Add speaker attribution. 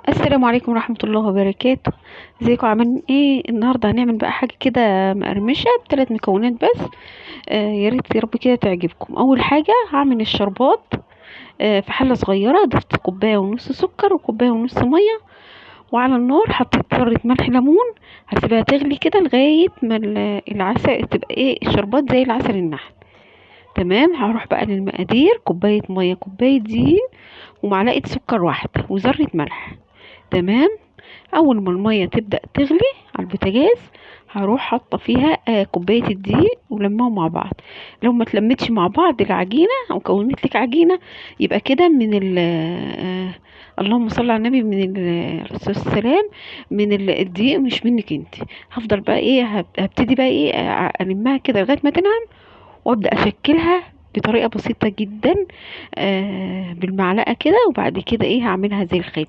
Speaker 1: السلام عليكم ورحمة الله وبركاته. ازيكم عاملين ايه؟ النهارده هنعمل بقى حاجة كده مقرمشة بثلاث مكونات بس. يا ريت يا رب كده تعجبكم. اول حاجة هعمل الشربات. في حلة صغيرة ضفت كوباية ونص سكر وكوباية ونص مية، وعلى النار حطيت ذرة ملح ليمون. هسيبها تغلي كده لغاية ما العسل تبقى ايه، الشربات زي العسل النحل. تمام. هروح بقى للمقادير: كوباية مية، كوباية دقيق، ومعلقة سكر واحدة، وذرة ملح. تمام. اول ما المية تبدأ تغلي على البوتاجاز هروح حاطه فيها كوباية الدقيق ولمهم مع بعض. لو ما تلمتش مع بعض العجينة او كونت لك عجينه يبقى كده من ال اللهم صل على النبي، من الرسول السلام، من الدقيق مش منك انت. هفضل بقى ايه، هبتدي بقى ايه، المها كده لغاية ما تنعم، وابدا اشكلها بطريقة بسيطة جدا بالمعلقه كده، وبعد كده ايه هعملها زي الخاتم.